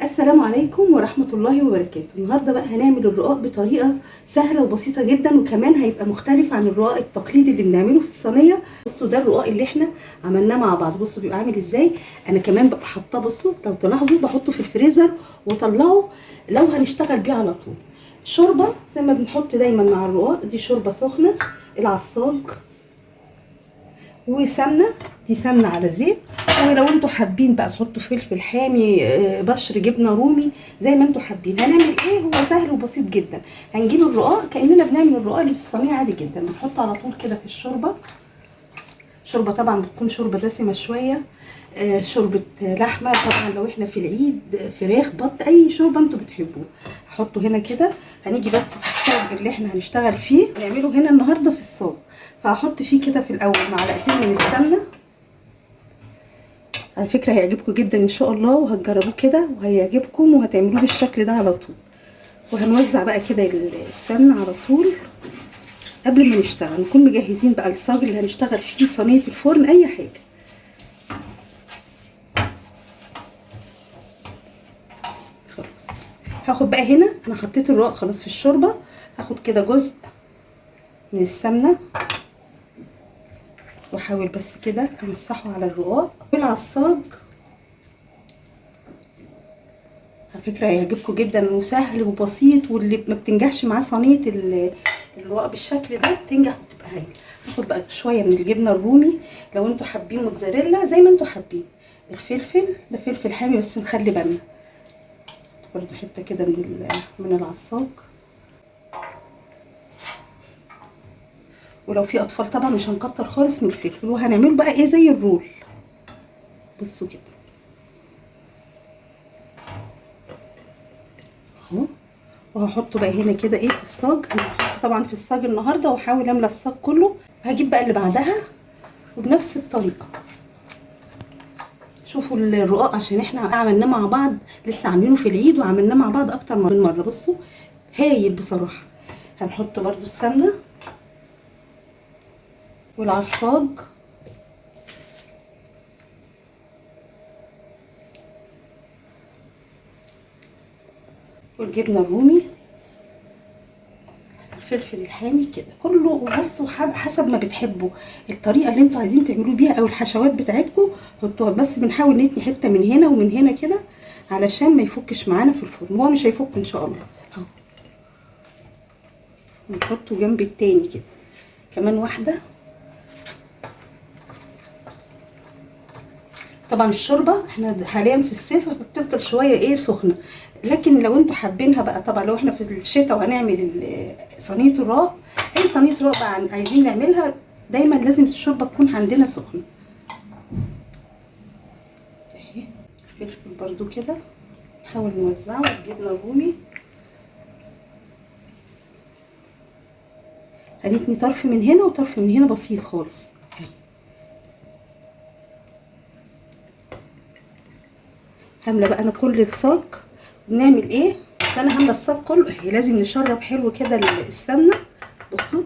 السلام عليكم ورحمة الله وبركاته. النهاردة بقى هنعمل الرقاق بطريقة سهلة وبسيطة جدا، وكمان هيبقى مختلف عن الرقاق التقليدي اللي بنعمله في الصينية. بصوا ده الرقاق اللي احنا عملناه مع بعض، بصوا بيبقى عامل ازاي. انا كمان ببقى حاطاه، بصوا لو تلاحظوا بحطه في الفريزر واطلعه لو هنشتغل بيه على طول. شوربة زي ما بنحط دايما مع الرقاق، دي شوربة سخنة، العصاج، وسمنه، دي سمنه على زيت. ولو انتوا حابين بقى تحطوا فلفل حامي، بشر جبنه رومي، زي ما انتوا حابين. هنعمل ايه؟ هو سهل وبسيط جدا. هنجيب الرقاق كاننا بنعمل الرقاق اللي في الصينية عادي جدا، بنحطه على طول كده في الشوربة. شوربة طبعا بتكون شوربة دسمة شوية، شوربة لحمه طبعا لو احنا في العيد، فراخ، بط، اي شوربة انتوا بتحبوها. هحطه هنا كده. هنيجي بس في الصاج اللي احنا هنشتغل فيه، هنعمله هنا النهارده في الصاج. فهحط فيه كده في الاول معلقتين من السمنة. على فكرة هيعجبكم جدا ان شاء الله، وهتجربوه كده وهيعجبكم وهتعملوه بالشكل ده على طول. وهنوزع بقى كده السمنة على طول قبل ما نشتغل، نكون مجهزين بقى الصاج اللي هنشتغل فيه، صينية الفرن، اي حاجة. خلاص هاخد بقى هنا، انا حطيت الرقاق خلاص في الشوربة، هاخد كده جزء من السمنة واحاول بس كده امسحه على الرقاق بالعصاج. على فكرة هيعجبكم جدا وسهل وبسيط، واللي ما بتنجحش معاه صينية الرقاق بالشكل ده بتنجح وبتبقى هايلة. هاخد بقى شوية من الجبنة الرومي، لو انتوا حابين موتزاريلا زي ما انتوا حابين. الفلفل ده فلفل حامي بس نخلي بالنا برضو، حتة كده من العصاج. ولو في اطفال طبعا مش هنكتر خالص من الفلفل. وهنعمله بقى ايه زي الرول، بصوا كده اهو. وهحطه بقى هنا كده ايه في الصاج. انا هحطه طبعا في الصاج النهارده، واحاول املى الصاج كله. هجيب بقى اللي بعدها وبنفس الطريقة. شوفوا الرقاق عشان احنا عملناه مع بعض، لسه عاملينه في العيد وعملناه مع بعض اكتر من مرة. بصوا هايل بصراحة. هنحط برده السمنة والعصاج، والجبنه الرومي، الفلفل الحامي كده كله. بصوا حسب ما بتحبوا الطريقة اللي انتوا عايزين تعملوه بيها او الحشوات بتاعتكم حطوها، بس بنحاول نتني حتة من هنا ومن هنا كده علشان ما يفكش معانا في الفرن. هو مش هيفك ان شاء الله اهو. ونحطه جنب التاني كده كمان واحدة. طبعا الشوربة احنا حاليا في الصيف فبتفضل شوية ايه سخنة، لكن لو انتوا حابينها بقى طبعا لو احنا في الشتاء وهنعمل صينية الرقاق، اي صينية رقاق بقى عايزين نعملها، دايما لازم الشوربة تكون عندنا سخنة. اهي الفلفل برضو كده نحاول نوزعه، والجبنه الرومي. هنتني طرف من هنا وطرف من هنا بسيط خالص. هامله بقى انا كل الصاج. بنعمل ايه؟ بس انا هامله الصاج كله. اهي لازم نشرب حلو كده السمنة، بصوا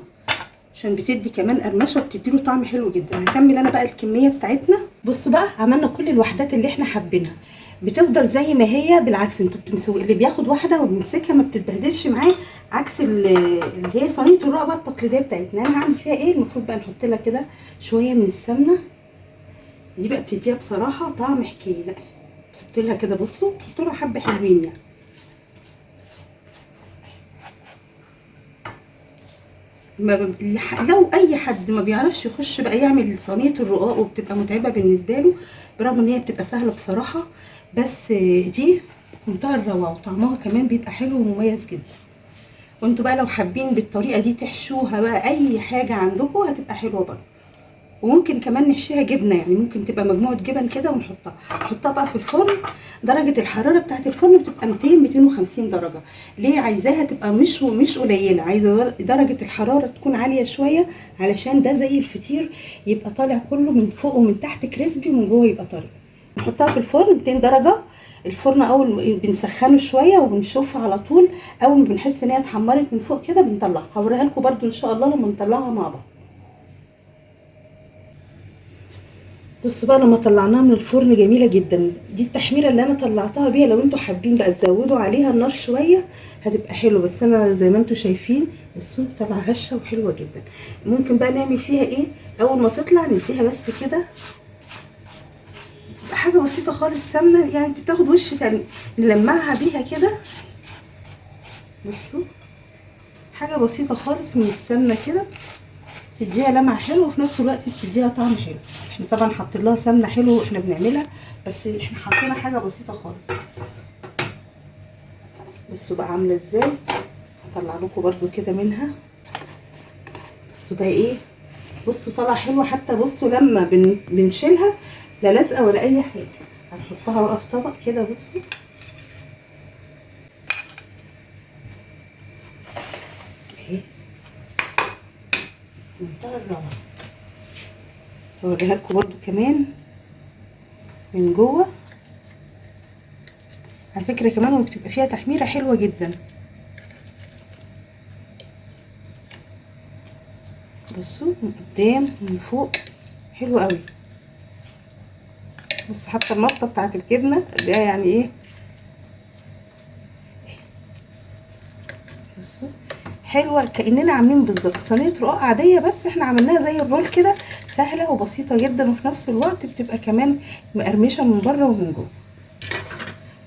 عشان بتدي كمان قرمشه وبتدي له طعم حلو جدا. هكمل انا بقى الكمية بتاعتنا. بصوا بقى عملنا كل الوحدات اللي احنا حابينها، بتفضل زي ما هي. بالعكس انتوا بتمسكوا اللي بياخد واحدة وبيمسكها ما بتتبهدلش معاه، عكس اللي هي صينية الرقاق بقى التقليدية بتاعتنا. انا هعمل فيها ايه؟ المفروض بقى نحط لها كده شوية من السمنة دي بقى، بتديها بصراحة طعم حكاية. تحط لها كده، بصوا تحط لها حبه حلوين يعني. ما لو اي حد ما بيعرفش يخش بقى يعمل صينية الرقاق وبتبقى متعبة بالنسبة له، برغم ان هي بتبقى سهلة بصراحة، بس دي منتهى الروعة وطعمها كمان بيبقى حلو ومميز جدا. وانتوا بقى لو حابين بالطريقة دي تحشوها بقى اي حاجة عندكم هتبقى حلوة برضه. وممكن كمان نحشيها جبنه، يعني ممكن تبقى مجموعة جبن كده ونحطها. نحطها بقى في الفرن. درجه الحرارة بتاعه الفرن بتبقى 200 250 درجه. ليه عايزاها تبقى مش قليله؟ عايزه درجه الحرارة تكون عالية شوية، علشان ده زي الفطير يبقى طالع كله من فوق ومن تحت كريسبي ومن جوه يبقى طري. نحطها في الفرن 200 درجه. الفرن اول بنسخنه شوية وبنشوفها على طول، اول ما بنحس ان هي اتحمرت من فوق كده بنطلعها. هوريها لكم برده ان شاء الله لما نطلعها مع بعض. بصوا بقى لما طلعناها من الفرن جميلة جدا. دي التحميره اللي انا طلعتها بيها، لو انتوا حابين بقى تزودوا عليها النار شوية هتبقى حلوة، بس انا زي ما انتوا شايفين بصوا طالعه هشه وحلوه جدا. ممكن بقى نعمل فيها ايه؟ اول ما تطلع نديها بس كده حاجة بسيطة خالص، سمنه يعني بتاخد وش تاني، نلمعها بيها كده. بصوا حاجة بسيطة خالص من السمنة كده، تديها لمعة حلوة وفي نفس الوقت بتديها طعم حلو. احنا طبعا حاطين لها سمنه حلو واحنا بنعملها، بس احنا حاطين حاجة بسيطة خالص. بصوا بقى عامله ازاي، هطلع لكم برده كده منها. بصوا بقى ايه، بصوا طالعه حلوة حتى. بصوا لما بنشيلها لا لازقه ولا اي حاجة. هنحطها بقى في طبق كده. بصوا اهي منتهى الروعة. هوريها لكم برده كمان من جوه على فكرة، كمان وبتبقى فيها تحميره حلوة جدا. بصوا من قدام من فوق حلو قوي. بصوا حتى المطه بتاعت الجبنة ده يعني ايه. بصوا حلوة كاننا عاملين بالظبط صينية رقاق عادية، بس احنا عملناها زي الرول كده، سهلة وبسيطة جدا، وفي نفس الوقت بتبقى كمان مقرمشه من بره ومن جوه.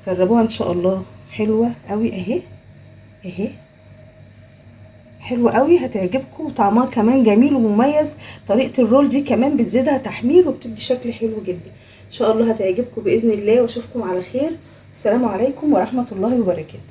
جربوها ان شاء الله، حلوة قوي اهي اهي، حلوة قوي هتعجبكم، وطعمها كمان جميل ومميز. طريقه الرول دي كمان بتزيدها تحمير وبتدي شكل حلو جدا. ان شاء الله هتعجبكم باذن الله، واشوفكم على خير. السلام عليكم ورحمة الله وبركاته.